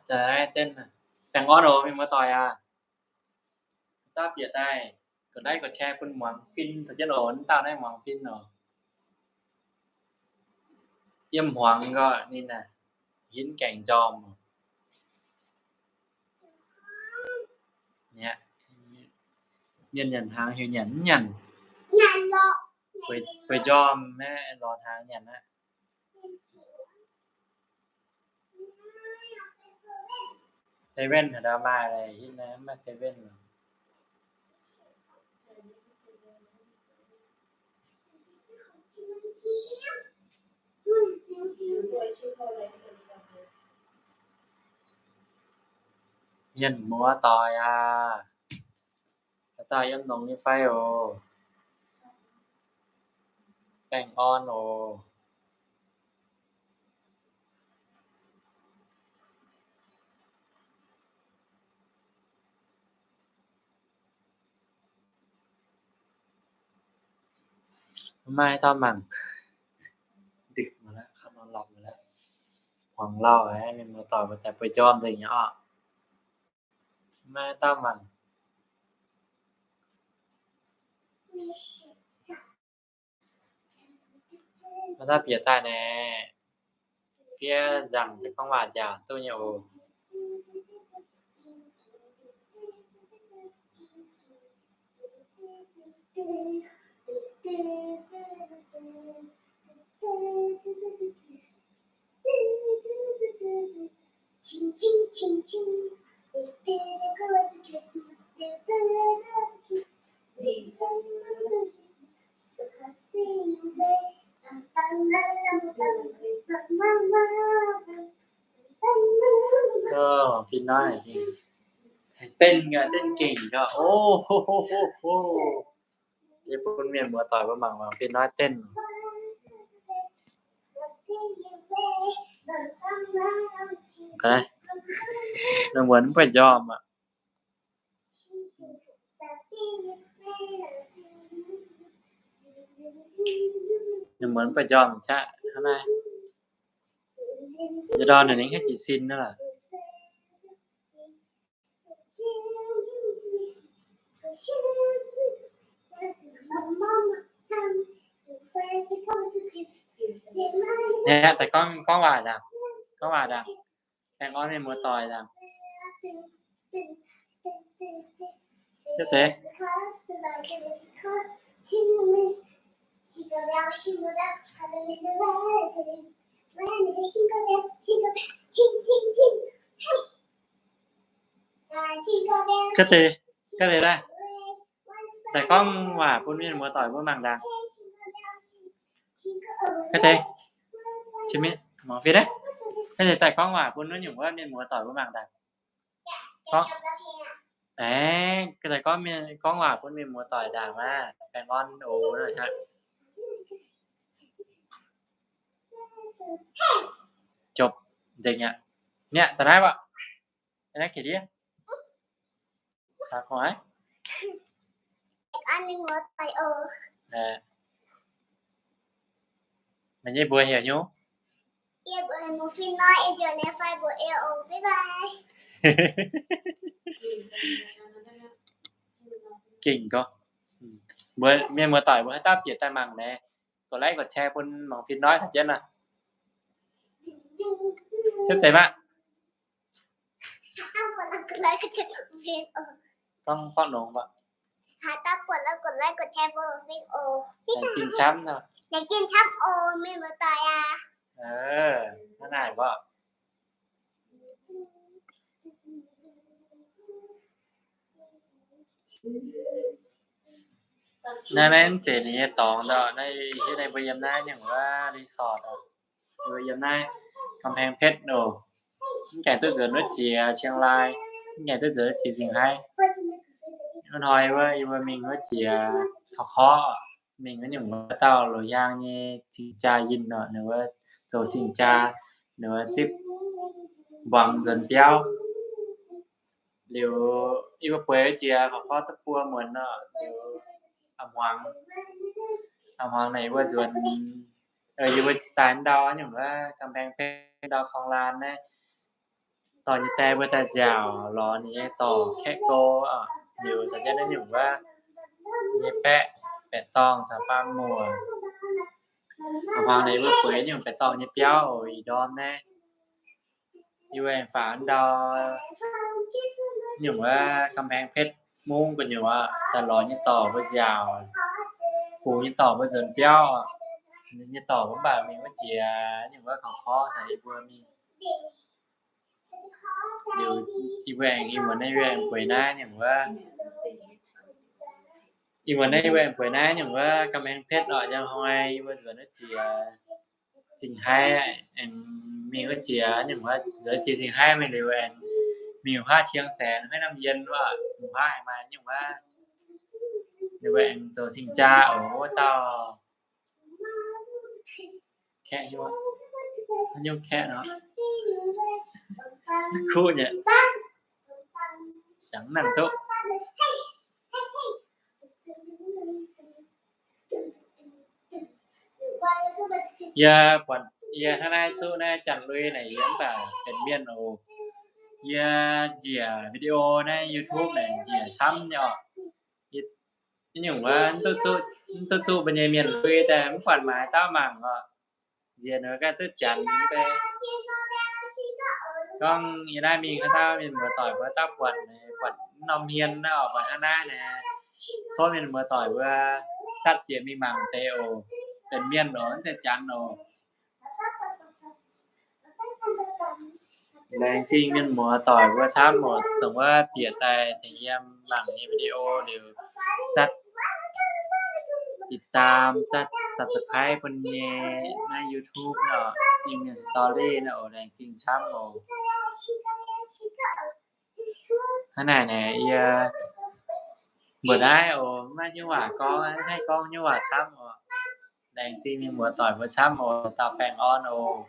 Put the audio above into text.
Deix, baengh orn oc, mienh muoz-doic aac. Dauh bieqc daaih, ga'naaiv ga'qaqv bun muangx fin taux jienv oc, dauh naaiv muangx fin oc. Yiem hmuangx gorqv ninh aac, hinv gaengh njormh. Mienh nyanc hnaangx heuc nyanc mv nyanc? Bueix njormh naaiv lorz hnaangx nyanc aqv. Seven haaix dauh maaih leh, hitv naaiv mv maaih seven lorqc. Mienh muoz-doic aac, haaix dauh yiem longx nyei fai oc? Baengh orn oc. Maiv maaih dauh mangc. Ndikc mv lorqc, hmuangx lauh aqv, mienh muoz-doic mbuo daaih bueix njormh nzengc nyei orqc. Maiv maaih dauh mangc. Maiv dauh bieqc daaih naaic, fiev nzangc deix gorngv waac nziaauc duqv nyei oc. Ov, fin-noix, เต้น gaax, เต้น gengh gaax. Ov, ho, ho, ho, ho. Yie bun mienh muoz-doic mbuo mangc mangc fin-noix เต้น. Ninh mbuo mv buatc njormh aqv. Ninh mbuo mv buatc njormh qaqv hnangv naaiv. Nziex ndorm ninh haiz jiez sin naaiv lorqc. Naaiv daaih gorngv, gorngv waac ndaangc, gorngv waac ndaangc. Baengh orn mienh muoz-doic ndaangc. Cuotv deix. Cuotv deix, cuotv deix daaih. Daaih gorngv waac bun mienh muoz-doic mbuo mangc ndaangc. Cuotv deix. Muangx fih daaih. Cuotv deix daaih gorngv waac bun wuov nyungc wuov mienh muoz-doic mbuo mangc ndaangc. Gorngv, aengx daaih gorngv mienh, gorngv waac bun mienh muoz-doic ndaangc maah. Baengh orn oc. Jopv nzengc aqv. Niaa, da'naaiv waac. Da'naaiv ga'ndiev. Meih nyei mbuox heuc hnyouv. Gengh gorngv. Mbuo mienh muoz-doic mbuo haaix dauh bieqc daaih mangc naaiv, ga'naaiv ga'qaqv bun mangc fin-noix taux jienv aqv. Cuotv deix maah. Gorngv, gorngv nongx mbuo. Laengz zingh camv, mienh muoz-doic aac. Hnangv naaiv mbuo. Naaiv maiv zeiz ninh nyei dorngx ndau, naaiv hiuv naaiv mbuo yiem naaiv nyungc wuov resort oc. Mbuo yiem naaiv กำแพงเพชร oc. Mv gaengh duqv nzuonx wuov jiex Chiang Rai, mv gaengh duqv nzuonx wuov jiex Zingh Haaix. Wuov hnoi wuov yie mbuo mingh wuov jiex Tauv Korv, mingh wuov nyungc wuov dauh loz-hiaang nyei cing jaa yinh nor, ninh wuov zoux cing jaa, ninh wuov zipv mbuangz nzuonx biauv. Liuz yie mbuo bueix jiex Tauv Korv duqv buo muonz nor, liuz a'hmuangx, a'hmuangx naaic yie mbuo nzuonx, yie mbuo daaih ndau nyungc wuov กำแพงเพชร ndau korng laan naaiv. dorh nyei die mbuo daaih nziaauc lorz ninh nyei dorc kaeqv go, liuz caux jienv naaiv nyungc wuov nyei baeqv, baeqc dorngh caux faam muoc. Hmuangx naaiv mbuo bueix nyungc baeqc dorngh nyei biauv oc, ih ndorm naaiv yie mbuo aengx faaux ndau nyungc wuov กำแพงเพชร mungv gu'nyuoz daaih lorz nyei dorc mbuo nziaauc, fungx nyei dorc mbuo nzuonx biauv. Nyei dorc mbuo mv baac mingh wuov jiex nyungc wuov korv-korv caux yie mbuo mingh. Liuz yie mbuo aengx, yie mbuo naaiv yie mbuo aengx bueix naaiv nyungc wuov, yie mbuo naaiv yie mbuo aengx bueix naaiv nyungc wuov กำแพงเพชร oc. Yiem hnoi yie mbuo nzuonx wuov jiex Zingh Haaix, aengx mingh wuov jiex nyungc wuov, nzuonx jiex Zingh Haaix mingh liuz aengx mingh wuov เชียงแสน haaix norm yien wuov, wuov haaix maaih nyungc wuov, liuz aengx zoux cing-jaa oc. Wuov dauh kaeqv, haaix nyungc kaeqv nor, kuv nyei, jangx nangc duqv. Yie buatc yie hnangv naaiv zuqv naaiv janx-lui naaic yie mv baac benx mienh oc. Yie njiec video naaiv YouTube naaic njiec camv nyei oc. Nyungc wuov mv duqv zuqv mbuo nyei mienh lui daaih mv buatc maaih dauh mangc oc. Nziex ninh ganh duqv janx mv bei. Gorngv yie naaiv mingh haaix dauh mienh muoz-doic mbuo dauh buatc, buatc norm hmien naaiv oc, buatc hnangv naaiv naaic, tov mienh muoz-doic mbuo zatv bieqc mingh mangc deix oc. Benx mienh oc, mv zeiz janx oc. Laengz zingh mienh muoz-doic mbuo camv oc, dongh wuov bieqc daaih tengx yie mangc nyei video liuz, zatv ติดตาม, zatv subscribe bun nyei naaiv YouTube naaiv oc, Iu-Mienh Story naaiv oc. Laengz zingh camv oc. Hnangv naaic naaic yie mbuox naaiv oc, maiv nyungc waac gorngv, haih gorngv nyungc waac camv oc. Laengz zingh mienh muoz-doic mbuo camv oc, dauh baengh orn oc.